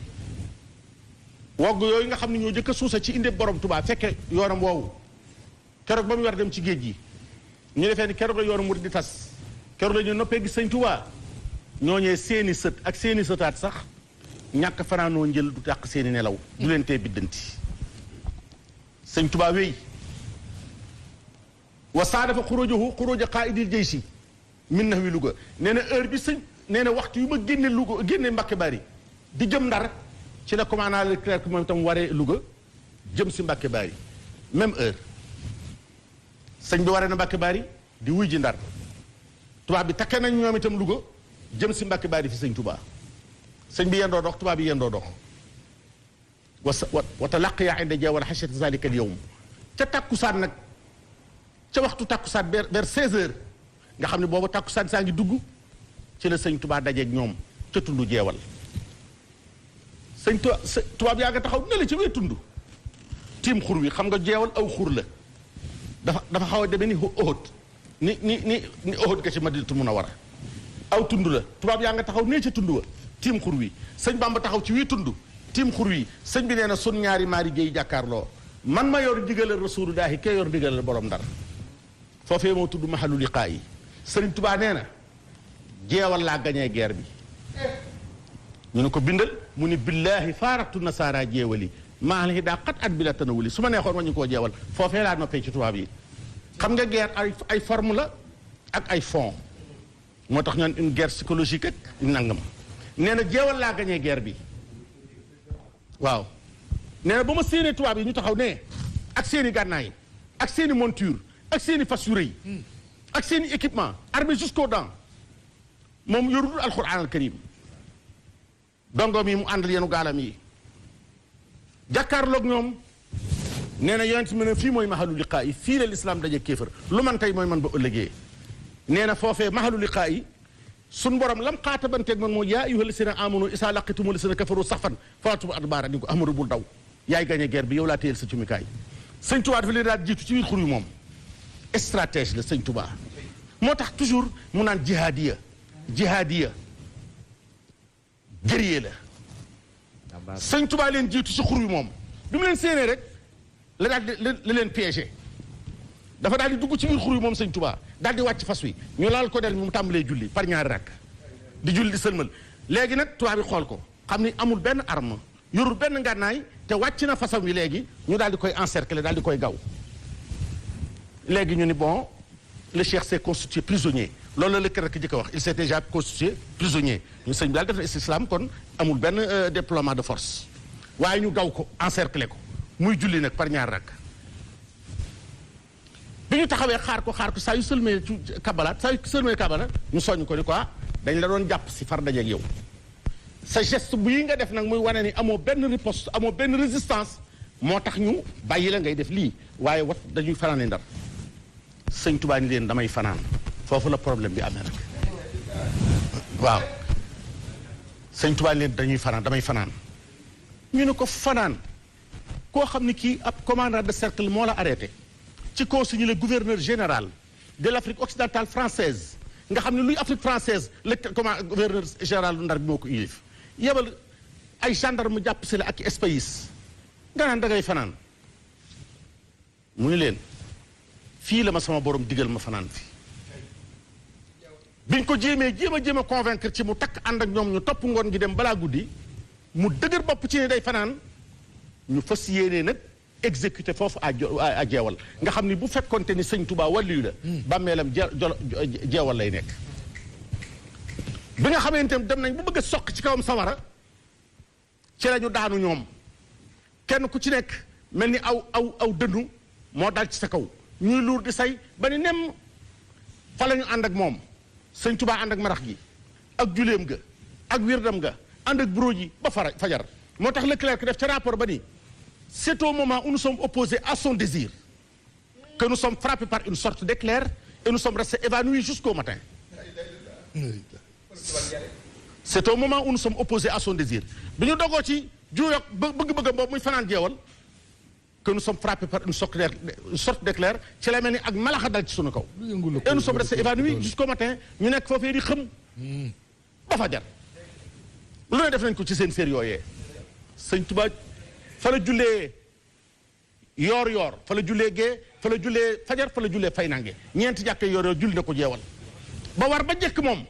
wogg yooyu nga xam ne ñoo jëkk a suusa ci inde borom Tuubaa fekke yoonam woowu keroog ba mu war dem ci géej gi ñu defee ni keroog la yoonu murid di tas keroog la ñu noppee gis sëñ Tuubaa ñooñee seeni sët ak seeni sëtaat sax ñàkk fanaanoo njël du tàq seeni nelaw du leen tee biddanti sëñ Tuubaa wéy wa saadafa xuróojahu xuróoja qaa'idil jaysi min nahwi Louga nee na heure bi sëñ nee na waxtu yu ma génne Louga génne Mbàkke Bari di jëm Ndar ci la commandant Leclerc moom itam waree Louga jëm si Mbàkke Bari même heure sëñ bi waree na Mbàkke Bari di wuy ji Ndar tubaab bi takkee nañ ñoom itam Louga jëm si Mbàkke Bari fi sëñ Tuubaa sëñ bi yendoo dox tubaab bi yendoo dox wa talaqiya inda jeewal xachati zalika al yawm ca takkusaan nag ca waxtu takkusaan vers 16 heures nga xam ne boobu takkusaan saa ngi dugg ci la sëñ Tuubaa dajeeg ñoom ca tundu jeewal sëñ tubaab yaa nga taxaw ne la ci wee tund tiim xur wi xam nga jeewal aw xur la dafa xaw a demee ni Uhud ni Uhud ga ci Madinatu Munawwara aw tund la tubaab yaa nga taxaw nee ca tund wa tiim xur wi sëñ Bamba taxaw ci wii tund tiim xur wi sëñ bi nee na sun ñaari maari géey jàkkaarloo man ma yor digalal rasulullahi kee yor digalal borom ndar foofee moo tudd mahalu liqaa yi sëriñ Tubaa nee na jeewal laa gañee guerre bi ñu ne ko bindal mu ni billahi faaratu nasaara jeewali maa ngi daa xat at bi la tanawuli su ma neexoon wañu koo jeewal foofee laa noppee ci tubaab yi xam nga guerre ay forme la ak ay fond moo tax ñoon une guerre psychologique ak nangam nee na jeewal laa gañee guerre bi waaw nee na ba ma séenee tubaab yi ñu taxaw ne ak seeni gànnaay ak seeni monture ak seeni fas yu rëy ak seeni équipement armé jusqu'aux dents moom yorul alquran al karim dongoom yi mu àndal yenu gaalam yi jàkkaarloog ñoom nee na yonent mi ne fii mooy mahalu liqaa yi fii la lislaam daje kéefër lu man tey mooy man ba ëllëgee nee na foofee mahalu liqaa yi suñ borom lam xaatabanteeg man mooy yaa ayyuha lasina amanu isa laqitum lasina kafaru saxfan faatubu adbaara ni ko amadu bul daw yaay gañe guerre bi yow laa téyel sa cumikaay sëñ Tuubaa dafa leen daal jiitu ci biir xur yi moom stratège la sëñ Tuubaa moo tax toujours mu naan jihaadiya guerrier la sëñ Tuubaa leen jiitu ci xur yi moom bi mu leen séenee rek la daal di la leen piégé dafa daal di dugg ci biir xur yi moom sëñ Tuubaa daal di wàcc fas wi ñu laal ko der bi mu tàmbalee julli par ñaari rakk di julli di sëlmal léegi nag tubaab bi xool ko xam ni amul benn arme yorul benn ngànnaay te wàcc na fasam wi léegi ñu daal di koy encercler daal di koy gaw léegi ñu ni bon le cheikh s'est constitué prisonnier loolu la Leclerc jëkk a wax il s'est déjà constitué prisonnier ñu sëñ bi daal def na islam kon amul benn déploiement de force waaye ñu gaw ko encercler ko muy julli nag par ñaari rakk bi ñu taxawee xaar ko saa yu sëlmee kabalaat saa yu sëlmee kabalaat ñu soññ ko ni quoi dañ la doon jàpp si far dajeeg yow sa geste bu yi nga def nag muy wane ni amoo benn riposte amoo benn résistance moo tax ñu bàyyi la ngay def lii waaye wat dañuy fanaane Ndar sëñ Tuubaa ni leen damay fanaan foofu la problème bi amee nag waaw sëñ Tuubaa ni leen dañuy fanaan damay fanaan ñu ne ko fanaan koo xam ne kii ab commandant de cercle moo la arrêté ci consigne le gouverneur général de l'Afrique occidentale française nga xam ne luy Afrique française le gouverneur général lu Ndar bi moo ko yilif yebal ay gendarme jàpp si la ak espace nga naan da ngay fanaan mu ni leen fii la ma sama borom digal ma fanaan fi biñ ko jéem a convaincre ci mu takk ànd ak ñoom ñu topp ngoon gi dem balaa guddi mu dëgër bopp ci ne day fanaan ñu fas yéenee nag exécuté foofu à jeewal nga xam ni bu fekkonte ni sëñ Touba wàlliyu la bàmmeelam jeewal lay nekk bi nga xamante ne dem nañ bu bëgg a soq ci kawam sawara ci la ñu daanu ñoom kenn ku ci nekk mel ni aw dënnu moo dal ci sa kaw ñuy luur di say ba ni nem fa la ñu ànd ak moom sëñ Touba ànd ak marax gi ak juleem ga ak wirdam ga ànd ak bureau ji ba fajar moo tax Leclerc def ca rapport ba ni c'est au moment où nous sommes opposés à son désir que nous sommes frappés par une sorte d'éclair et nous sommes restés évanouis jusqu'au matin. C'est au moment où nous sommes opposés à son désir bi ñu dogoo ci juuyoo bëgg-bëgg boobu muy fanaan jeewal que nous sommes frappés par une sorte d'éclair ci la mel ni ak malaxa dal ci sunu kaw et nous sommes restés évanouis jusqu'au matin ñu nekk foofee di xëm ba fajar lu ne def nañ ko ci seen séer yooyee sëñ Tuubaa fa la jullee yoor fa la jullee gee fa la jullee fajar fa la jullee fay nange ñeenti jàkke yoor julli na ko jeewal ba war ba njëkk moom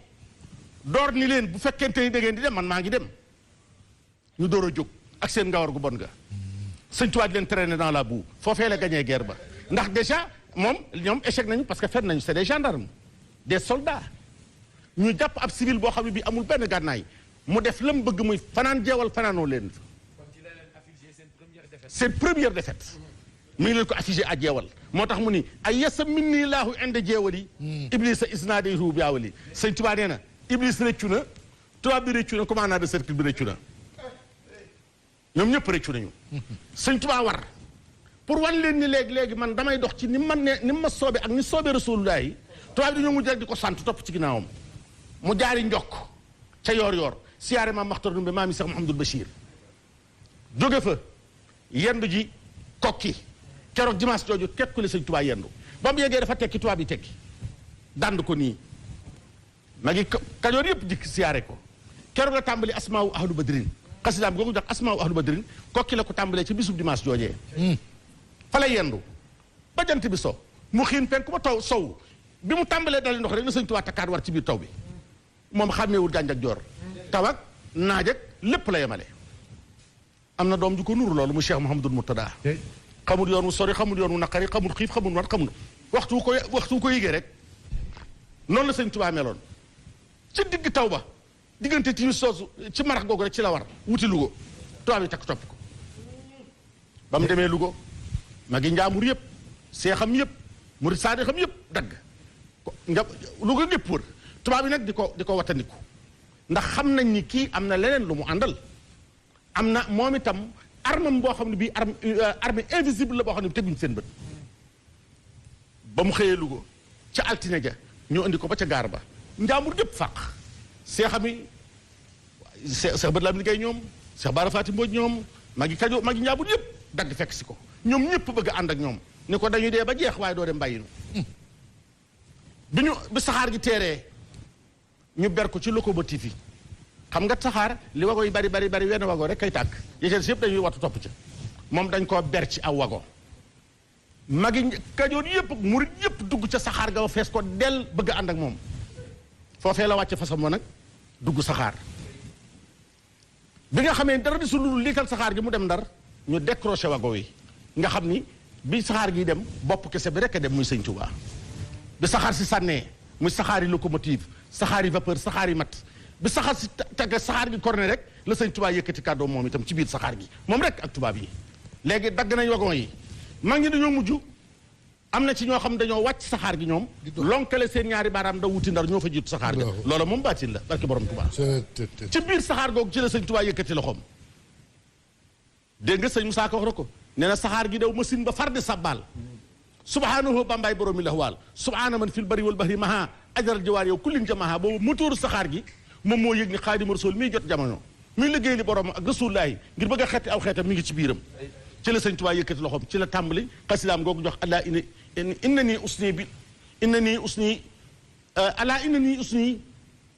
door ni leen bu fekkente ni da ngeen di dem man maa ngi dem ñu door a jóg ak seen ngawar gu bon ga sëñ Tuubaa di leen traîner dans la boue foofee la gagné guerre ba ndax déjà ñoom échec nañu parce que fen nañu c'est des gendarmes des soldats ñu jàpp ab civil boo xam ne bi amul benn gànnaay mu def lam bëgg muy fanaan jeewal fanaanoo leen seen première défaite mi ngi leen ko affigé à jeewal moo tax mu ni ay yasa min nii laahu inde jeewali iblisa isnaadayhu bi awali sëñ Tuubaa nee na iblis rëccu na tubaab bi réccu na commandant de cercle bi réccu na ñoom ñëpp réccu nañu sëñ Tuubaa war pour wan leen ni léegi man damay dox ci ni ma soobee ak ni soobee Rasulullah yi tubaab bi dañoo mujj rek di ko sant topp ci ginnaawam mu jaari njokk ca yoor siyaare maam Maxtar Ndumbe maam yi Seex Muhammadul Bachir jóge fa yendu ji kokki keroog dimanche jooju tekku le sëñ Tuubaa yendu ba mu yeggee dafa tekki tubaab yi tekki dand ko nii magi Kajoor yëpp dikk siyaare ko keroog la tàmbali asmaawu ahlu badrin xasidaam googu jox asmaawu ahlu badrin kokki la ko tàmbalee ci bisub dimanche joojee fa lay yendu ba jant bi so mu xiin penku ba taw sow bi mu tàmbalee dali ndox rek la sëñ Tuubaa takkaat war ci biir taw bi moom xàmmeewul gànj ak joor taw ak naaj ak lépp la yemale am na doom ju ko nuru loolu mu Cheikh Mouhamadul Murtada xamul yoon wu sori xamul yoon wu naqari xamul xiif xamul war xamul waxtu wu ko yëgee rek noonu la sëñ Tuubaa meloon ci digg taw ba diggante timis soosu ci marax googu rek ci la war wuti Lugo tubaab yi takk topp ko ba mu demee Lugo magi njaamur yëpp seexam yëpp murid saadixam yëpp dagg Lugo gépp wër tubaab yi nag di ko wattandiku ndax xam nañ ni kii am na leneen lu mu àndal am na moom itam armam boo xam ne bii arme invisible la boo xam ne teguñ seen bët ba mu xëyee Lugo ca altine ja ñoo indi ko ba ca gaar ba njaambur gépp fàq seexami seex bët la am liggéey ñoom seex baara faati mbooj ñoom magi kajo magi njaambur yëpp dagg fekk si ko ñoom ñëpp bëgg ànd ak ñoom ni ko dañuy dee ba jeex waaye doo dem bàyyinu bi saxaar gi teeree ñu ber ko ci locomotive yi xam nga saxaar li wago yi bari wenn wago rek kay tàkk yéen si yëpp dañuy wattu topp ca moom dañ koo ber ci aw wago magi kajoor yëpp murit yëpp dugg ca saxaar ga fees ko del bëgg ànd ak moom foofee la wàcce fasam wa nag dugg saxaar bi nga xamee dara di su lulu liikal saxaar gi mu dem Ndar ñu décroché wago yi nga xam ni bi saxaar gi dem bopp kese bi rek a dem muy sëñ Tuubaa bi saxaar si sànnee muy saxaari locomotive saxaari vapeur saxaari mat bi saxaar si tagga saxaar gi corné rek la sëñ Tuubaa yëkkati kàddoom moom itam ci biir saxaar gi moom rek ak tubaab yi léegi dagg nañ wagon yi mag ñi dañoo mujj am na ci ñoo xam dañoo wàcc saxaar gi ñoom lonkale seen ñaari baaraam da wuti Ndar ñoo fa jiitu saxaar gi loola moom baatin la barki borom Tuubaa ci biir saxaar googu ci la sëñ Tuubaa yëkkati loxoom dégg nga sëñ Musaa Ka wax na ko nee na saxaar gi daw machine ba far di sabbaal subhaanahu bambaay boroomi la waal subhaana man fil bari wal bahri maha ajaral jawaar yow kullin jamaha boobu motóoru saxaar gi moom moo yëg ni Xaadimu Rasuul miy jot jamono muy liggéey li borom ak Rasulullaahi ngir bëgg a xeeti aw xeetam mi ngi ci biiram ci la sëñ Tuubaa yëkkati loxoom ci la tàmbali xasidaam googu jox ala inna nii usni bi inna nii usni ala inna nii usni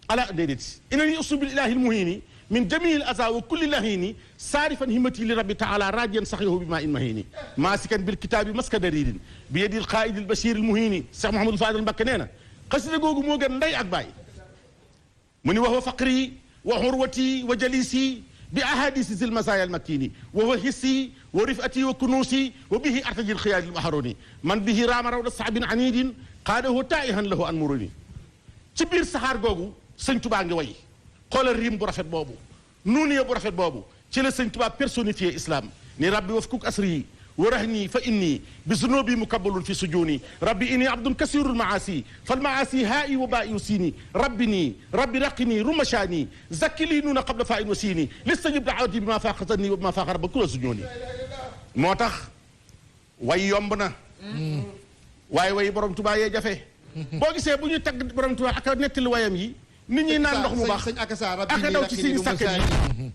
ala déedéet inna nii usni bil ilaahil muhiini min jamiil aza wa kulli lahiini saarifan himmati li rabbi taala rajiyan saxiyahu bi maa in mahiini maasikan bil kitaabi maska dariirin bi yadil qaa'idil bashiiril muhiini Cheikh Mouhamadou Fadel Mbacké nee na xasida googu moo gën ndey ak baay mu ni wa huwa faqri wa hurwati wa jalisi bi ahadisi zil masaaya al makini wa huwa hissi wa rifati wa kunuusi wa bihi artajil xiyaadil maharoni man bihi raama rawda saabin anidin qaadahu taa'ihan lahu an muruni ci biir saxaar googu sëñ Tuubaa ngi way xoolal riim bu rafet boobu nuuniya bu rafet boobu ci la sëñ Tuubaa personnifié islam ni rabbi wafkuk asri wa rahni fa inni bi zunubi mukabbalun fi sujuni rabbi inni abdun kasirul maasi fal maasi haa'i wa baa'i wa siini rabbi raqini rumashani zakki lii nuuna qabla faa'in wa siini listajib da'wati bi ma faqatani wa bi ma faqa rabba kula sujuni moo tax way yomb na waaye way borom Tuubaa yee jafe boo gisee bu ñuy tagg borom Tuubaa ak nettali wayam yi nit ñi naan ndox mu baax aka daw ci suñu sàkket yi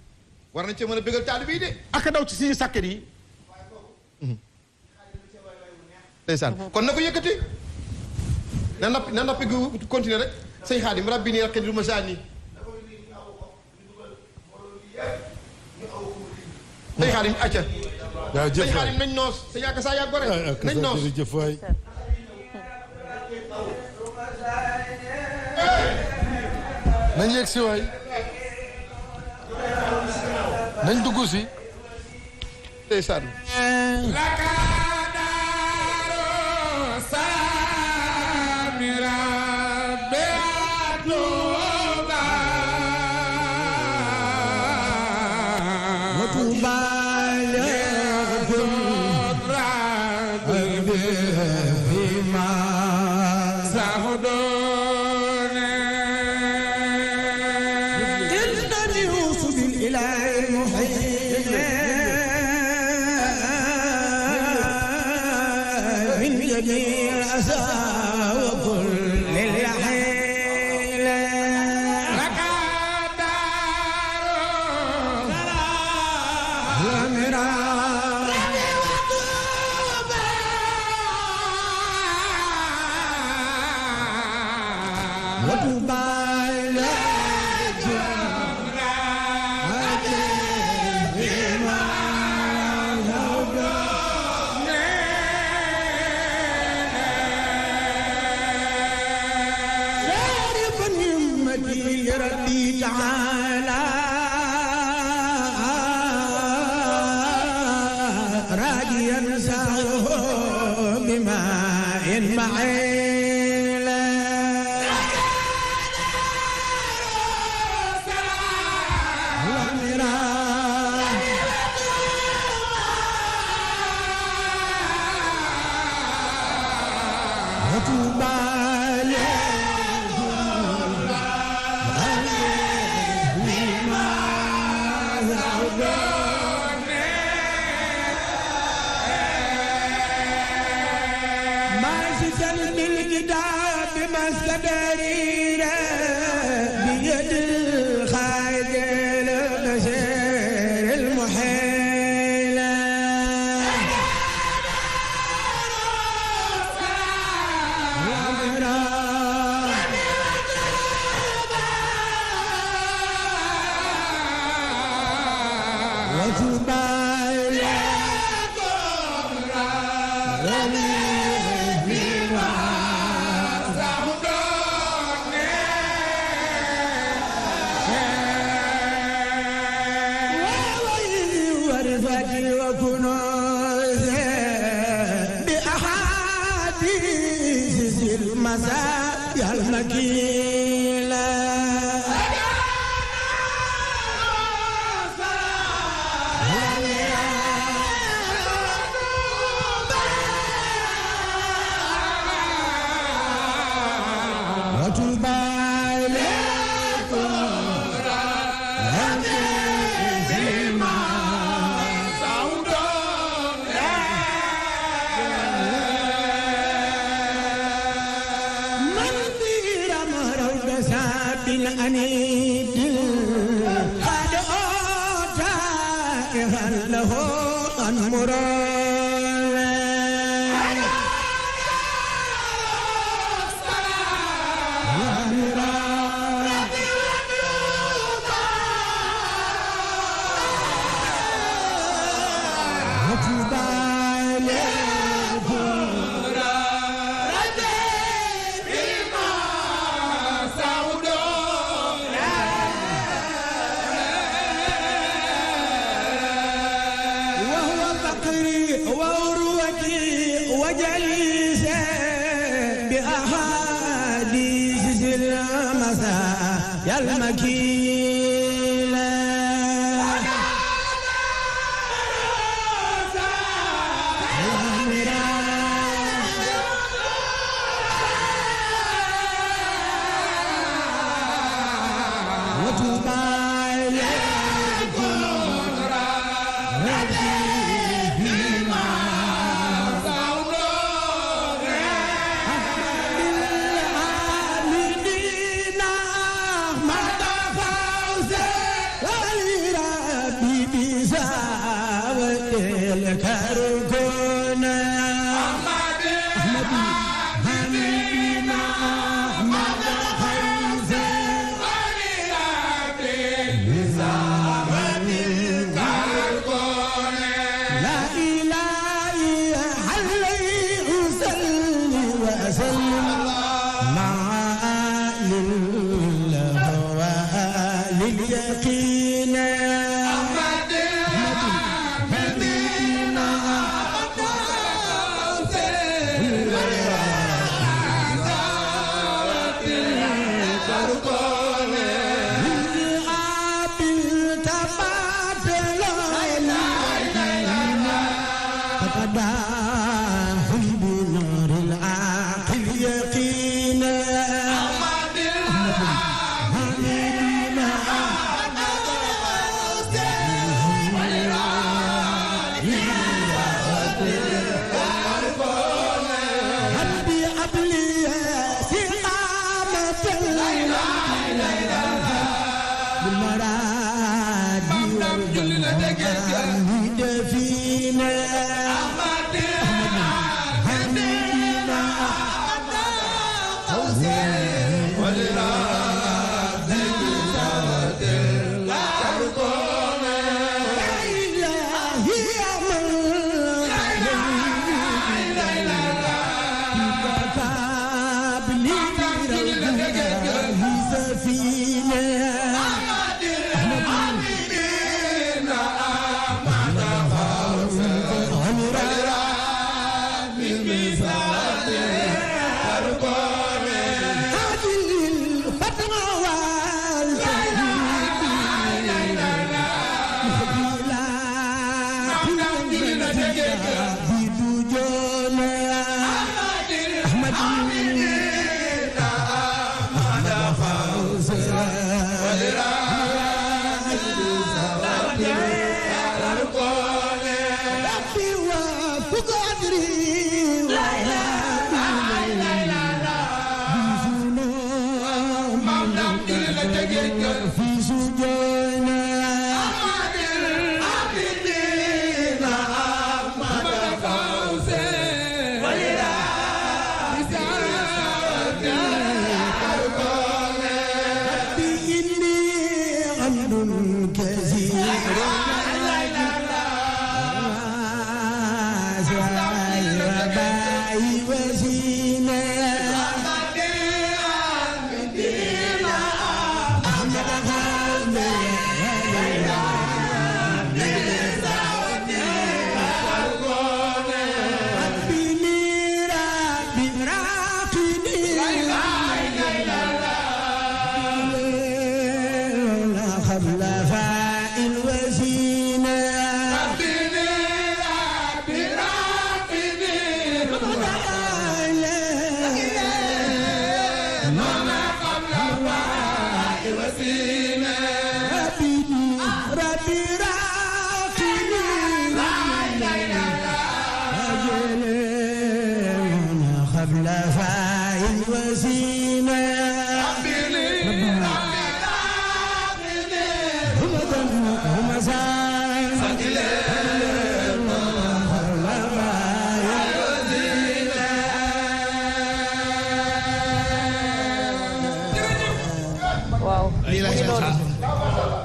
war nañ ci mën a bégal taalibe yi de aka daw ci suñu sàkket yi ndeysaan kon na ko yëkkati na nappi gu continuer rek sëñ Xaadim rabbi nii raqi lu ma saani sëñ Xaadim acca sëñ Xaadim nañ noos sëñ aka saa yaa gore nañ noos jërëjëf waay nañ yegg si waay nañ dugg si ndeysaan من جميع الأسى وكل اللحيل لك دار ومرار وطوبى ربي تعالى راجيا سعيه بماء معين بيد الخالد البشير المحيل وكنوز بأحاديث المسايا المكيلة بالأنيب قد أوتى له أنمرا وجليسا بأحاديث المسايا المكيلة لليقين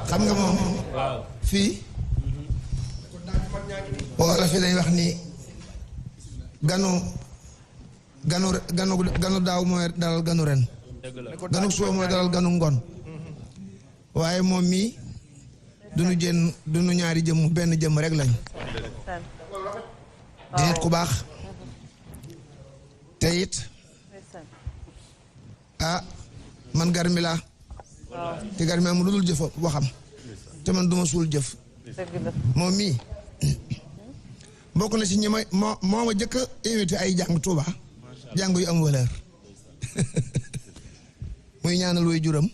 xam nga moom fii wala fi dañ wax ni ganu daaw mooy dalal ganu ren ganu suba mooy dalal ganu ngoon waaye moom mii duñu ñaari jëmm benn jëmm rek lañ di nit ku baax te it man Garmi laa te Garmi am lu dul jëf waxam te man duma suul jëf moom mii bokk na ci ñi moo ma jëkk a invité ay jàng Tuuba jàng yu am valeur muy ñaanal way juram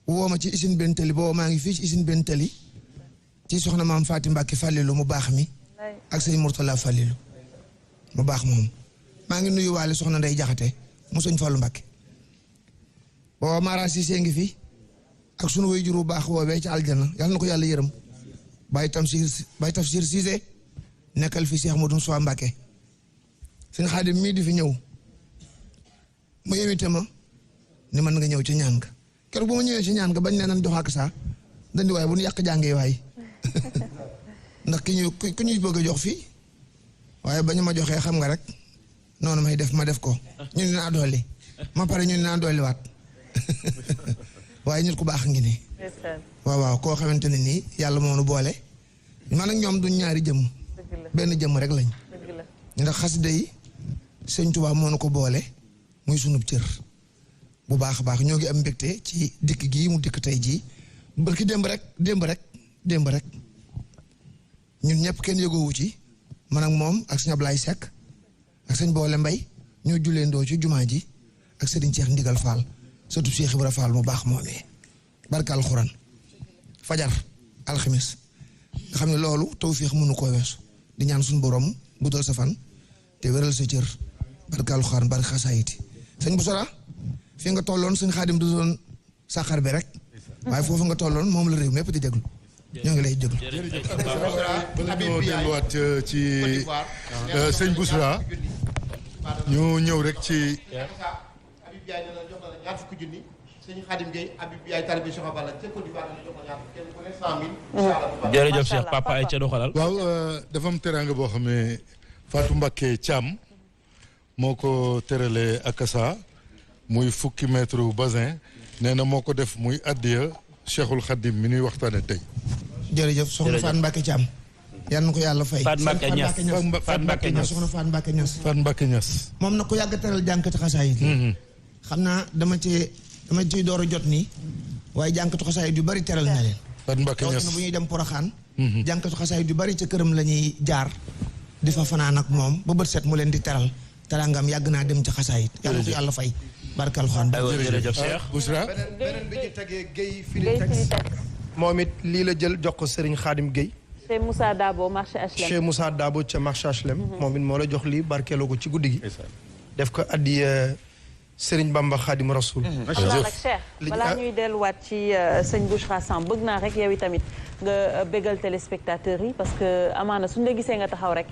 woo ma ci usine Bentali boobu maa ngi fii ci usine Bentali ci soxna maam Faati Mbàkke Fàllilu mu baax mi ak sëñ Murtala Fàllilu mu baax moom maa ngi nuyu waale soxna Ndey Jaxate mu sëñ Fallu Mbàkke booba Mara Cissé ngi fi ak sunu way jur bu baax woowee ci aljana yàlla na ko yàlla yërëm Baye Tafsir Cissé nekkal fi Cheikh Modou Sow Mbàkke sëñ Xaadim mii di fi ñëw mu invité ma ni man nga ñëw ci ñaan nga keroog bu ma ñëwee ci ñaan nga bañ nee nañ jox ak saa dandi waaye bu ñu yàq jàngee waay ndax ku ñuy bëgg a jox fii waaye bañu ma joxee xam nga rek noonu may def ma def ko ñu ne naa dolli ma pare ñu ne naa dolliwaat waaye nit ku baax ngi nii waaw koo xamante ne nii yàlla moo nu boole man ak ñoom duñ ñaari jëmm benn jëmm rek lañ ndax xasida yi sëñ Tuubaa moo nu ko boole muy sunub cër bu baax a baax ñoo ngi am mbégte ci dikk gii mu dikk tey jii barki démb rek ñun ñëpp kenn yëgoowu ci man ak moom ak sëñ Ablaye Seck ak sëñ Boole Mbay ñoo julleendoo ci jumaa ji ak sëriñ Cheikh Ndigal Fall surtout Cheikh Ibra Fall mu baax moomee barka alxuraan fajar alxamis nga xam ne loolu tawfiix mënu koo weesu di ñaan suñu borom guddal sa fan te wéral sa cër barka alxuraan barka xasaayiti sëñ Boussora fi nga tolloon sëñ Xaadim du doon sàqar bi rek waaye foofu nga tolloon moom la réew mépp di déglu ñoo ngi lay déglu. bala ñoo delluwaat ci sëñ Boussora ñu ñëw rek ci. Habib Yaay dana jox la ñaar fukki junni sëñ Xaadim Gueye Habib Yaay talibi Cheikh Balla ca Côte d'Ivoire dana jox la ñaar fukki kenn ku ne 100 000. jërëjëf Cheikh papa ay ca doxalal. waaw dafa am teraanga boo xam ne Fatou Mbacké Thiam moo ko tëralee akasa muy fukki mètre basin nee na moo ko def muy addiya Cheikhul Khadim mi ñuy waxtaane tey. jërëjëf soxna Fatou Mbacké Thiam yal na ko yàlla fay. Faat Mbacke Niass Faat Mbacke Niass soxna Faat Mbacke Niass. Faat Mbacke Niass. moom na ko yàgg teral jànkati xasaayid. xam naa dama ciy door a jot nii waaye jànkatu xasaayid yu bari teral na leen. Faat Mbacke Niass bu ñuy dem Poroxaan. jànkatu xasaayid yu bari ca këram la ñuy jaar. di fa fanaan ak moom ba bët set mu leen di teral terangam yàgg naa dem ci xasaayid. yal na ko yàlla fay. barkal xaan. jërëjëf Cheikh. Bouchra. beneen bi ci tegee Guèye Filitex moom it lii la jël jox ko Serigne Khadim Guèye. chez Moussa Dabo marché HLM. chez Moussa Dabo ca marché HLM. moom it moo la jox lii barkeeloo ko ci guddi gi. def ko addi Serigne Bamba Khadim Rasoul. alors nag Cheikh balaa ñuy delluwaat ci sëñ Bouchra Samb bëgg naa rek yow tamit nga bégal téléspectateurs yi parce que amaana suñu la gisee nga taxaw rek.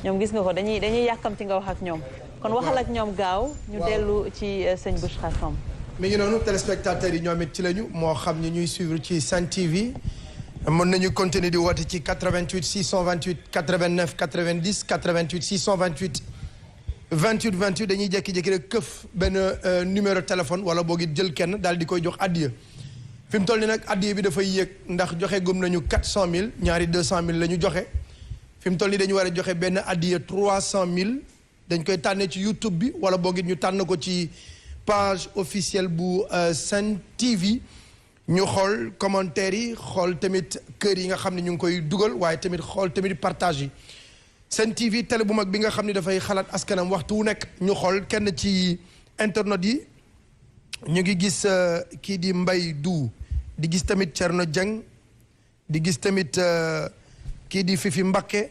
ñoom gis nga ko dañuy yàkkamti nga wax ak ñoom. kon waxal ak ñoom gaaw ñu dellu ci sëñ Bouchra Samb. mi ngi noonu téléspectateurs yi ñoom it ci lañu moo xam ñi ñuy suivre ci Sen TV mën nañu continuer di woote ci 88 628 89 90 88 628 28 28 dañuy jékki-jékki rek këf benn numéro téléphone wala boog it jël kenn daal di koy jox addiya fi mu toll nii nag addiya bi dafay yéeg ndax joxe gum nañu 400000 ñaari 200000 la ñu joxe fi mu toll nii dañu war a joxe benn addiya 300000 dañ koy tànnee ci YouTube bi wala boog it ñu tànn ko ci page officielle bu Sen TV ñu xool commentaires yi xool tamit kër yi nga xam ne ñu ngi koy dugal waaye tamit xool tamit partage yi Sen TV télé bu mag bi nga xam ne dafay xalaat askanam waxtu wu nekk ñu xool kenn ci internet yi ñu ngi gis kii di Mbaye Du di gis tamit Thierno Dieng di gis tamit kii di Fifi Mbakke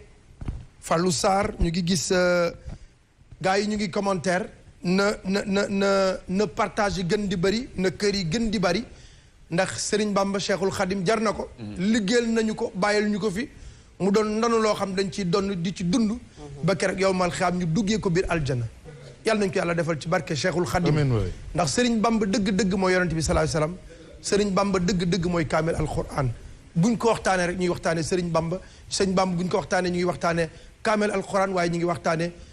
Fallou Sarr ñu ngi gis gars yi ñu ngi commentaire na partage yi gën di bëri na kër yi gën di bëri ndax Serigne Bamba Cheikhul Khadim jar na ko liggéeyal nañu ko bàyyil ñu ko fi mu doon ndanu loo xam dañ ciy donn di ci dund ba keroog yow mal xiyaam ñu duggee ko biir aljana yàlla nañ ko yàlla defal ci barke Cheikhul Khadim ndax Serigne Bamba dëgg-dëgg mooy yonent bi sallallahu alayhi wasallam Serigne Bamba dëgg-dëgg mooy kaamil alquran buñ ko waxtaanee rek ñuy waxtaanee Serigne Bamba buñ ko waxtaanee ñu ngi waxtaanee kaamil alquran waaye ñu ngi waxtaanee